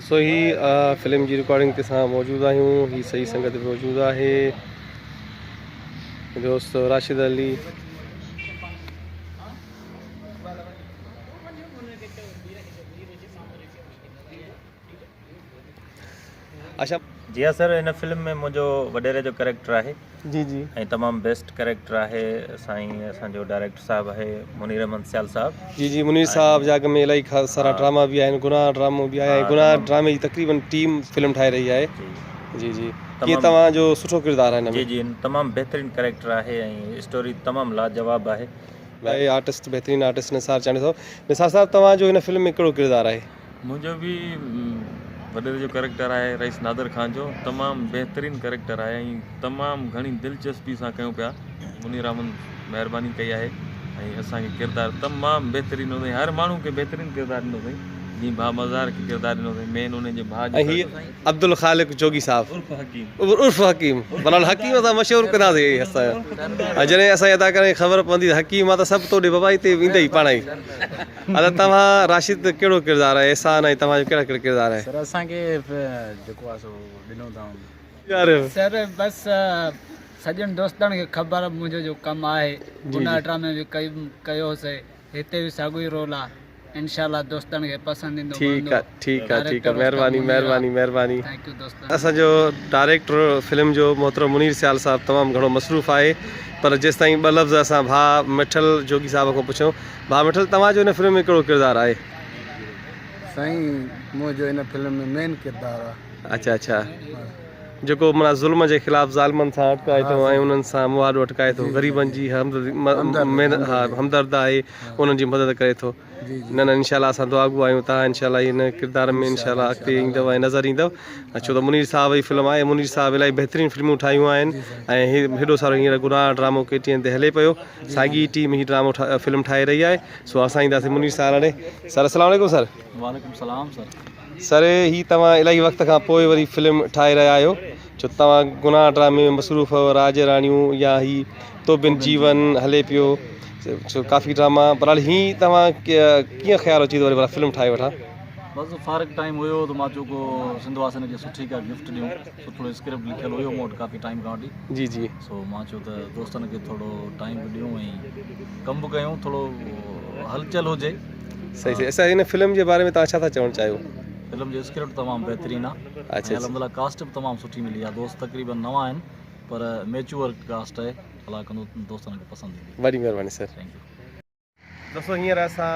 سو هي film جي recording تي اسان موجود آهيون هي صحيح سنگت به موجود آهي دوست راشد علي اچھا جي ها سر هن فلم ۾ منهنجو وڏيري جو ڪريڪٽر آهي جي جي ۽ تمام بيسٽ ڪريڪٽر آهي سائين اسان جو ڊائريڪٽر صاحب آهي منير احمد سيال صاحب جي جي منير صاحب جا اڳ ۾ الاهي خاص سارا ڊراما به آهن گناهه ڊرامو به آهي ۽ گناهه ڊرامي جي تقريبن ٽيم فلم ٺاهي رهي آهي جي جي ڪيئن توهان جو سٺو ڪردار آهي هن ۾ جي جي تمام بهترين ڪريڪٽر آهي ۽ اسٽوري تمام لاجواب آهي آهي آرٽسٽ بهترين آرٽسٽ نثار چانڊيو صاحب نثار صاحب توهان جو هن فلم ۾ ڪهڙو ڪردار آهي منهنجو به وڏيري جو ڪريڪٽر آهي رئيس نادر خان جو تمام بهترين ڪريڪٽر آهي ۽ تمام گهڻي دلچسپي سان ڪيون پيا منير احمد مهرباني ڪئي آهي ۽ اسان کي ڪردار تمام بهترين ڏنو اٿئي هر ماڻهو کي بهترين ڪردار ڏنو اٿئي جيئن ڀاء مزار کي ڪردار ڏنو اٿئي مين ان جي ڀاء جو ۽ هي عبدالخالق جوڳي صاحب عرف حڪيم عرف حڪيم بھرحال حڪيم اسان مشهور ڪنداسين اسان ۽ جڏهن اسان جي اداڪارن کي خبر پوندي ته حڪيم آ ته سڀ تو ڏي بابا هتي ويندا ئي پاڻ ئي ادا توهان راشد ڪهڙو ڪردار آهي احسان ۽ توهان جو ڪهڙا ڪهڙا ڪردار آهي. سر اسان کي جيڪو آ سو ڏنو اٿائون. سر بس سڄڻ دوستن کي خبر منهنجو جو ڪم آهي گناهه ڊرامي به ڪيو هوسي هتي به ساڳيو ئي رول آ انشاء الله دوستن کي پسند ايندو ٺيڪ آ ٺيڪ آ ٺيڪ آ مهرباني مهرباني مهرباني اسان جو ڊائريڪٽر فلم جو محترم منير سيال صاحب تمام گهڻو مصروف آهي پر جيستائين ٻه لفظ اسان ڀاء مٺل جوڳي صاحب کان پڇون ڀاء مٺل توهان جو هن فلم ۾ ڪهڙو ڪردار آهي؟ سائين منهنجو هن فلم ۾ مين ڪردار آ. اچا اچا جيڪو معنيٰ ظلم جي خلاف ظالمن سان اٽڪائي ٿو ۽ انهن سان مهاڏو اٽڪائي ٿو غريبن جي همدرد آهي انهن جي مدد ڪري ٿو نه نه انشاء الله اسان دعاگو آهيون تهان انشاء الله هن ڪردار ۾ انشاء الله اڳتي ايندو ۽ نظر ايندو ڇو ته منير صاحب جي فلم آهي منير صاحب الاهي بهترين فلمون ٺاهيون آهن ۽ هي هيڏو سارو هينئر گناهه ڊرامو ڪي ٽي اين تي هلي پيو ساڳي ٽيم هي ڊرامو فلم ٺاهي رهي آهي سو اسان اينداسين منير صاحب ڏي سر السلام عليڪم سر. وعليڪم السلام سر. سر هي توهان الاهي وقت کان پوء وري فلم ٺاهي رهيا آهيو ڇو توهان گناهه ڊرامي ۾ مصروف هئو راڄ راڻيون يا هي تو بن جيون هلي پيو سو ڪافي ڊراما بھرحال هي توهان ڪيئن خيال اچي ته وري ڀلا فلم ٺاهي وٺان. بس فارغ ٽائيم هيو ته مان چيو ڪو سنڌ واسين کي سٺي ڪا گفٽ ڏيون سٺو اسڪرپٽ لکيل هيو مون وٽ ڪافي ٽائيم کان وٺي جي جي سو مان چيو ته دوستن کي ٿورو ٽائيم به ڏيون ۽ ڪم به ڪيون ٿورو هلچل هجي. صحيح صحيح اچا هن فلم جي باري ۾ توهان ڇا ٿا چوڻ چاهيو. فلم جو اسڪرپٽ تمام بهترين آ اچا ۽ الحمدلله ڪاسٽ به تمام سٺي ملي آ دوست تقريبن نوان آهن پر ميچوئر ڪاسٽ آهي الله ڪندو دوستن کي پسند ايندي. وڏي مهرباني سر. Thank you. دوستو هينئر اسان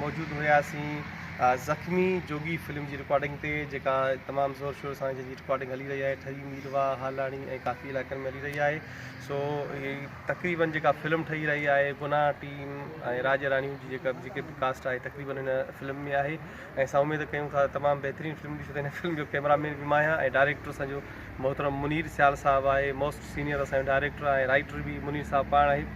موجود هياسين زخمي جوڳي فلم جي رڪارڊنگ تي جيڪا تمام زور شور سان جنهن جي رڪارڊنگ هلي رهي آهي ٺري ميرواهه هالاڻي ۽ ڪافي علائقن ۾ هلي رهي آهي سو هي تقريبن جيڪا فلم ٺهي رهي آهي گناهه ٽيم ۽ راڄ راڻيون جي جيڪا جيڪي به ڪاسٽ آهي تقريبن هن فلم ۾ آهي ۽ اسان اميد ڪيون ٿا تمام بهترين فلم ڏسو ته هن فلم جو ڪيمرا مين به مان آهيان ۽ ڊائريڪٽر اسان جو محترم منير سيال صاحب آهي موسٽ سينيئر اسان جو ڊائريڪٽر آهي رائيٽر به منير صاحب پاڻ آهي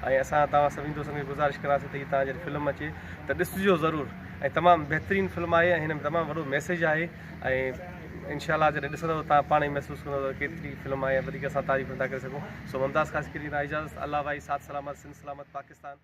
۽ اسان توهان سڀني دوستن کي گذارش ڪنداسين ته هي توهان جڏهن فلم اچي ته ڏسجو ضرور ۽ تمام بهترين فلم آهي ۽ هن ۾ تمام وڏو ميسيج آهي ۽ انشاء الله جڏهن ڏسندو توهان پاڻ ئي محسوس ڪندو ته ڪيتري فلم آهي وڌيڪ اسان تعريف نٿا ڪري سگهون سو ممتاز خاصخيلي کان اجازت الله ڀائي ساٿ سلامت سنڌ سلامت پاڪستان.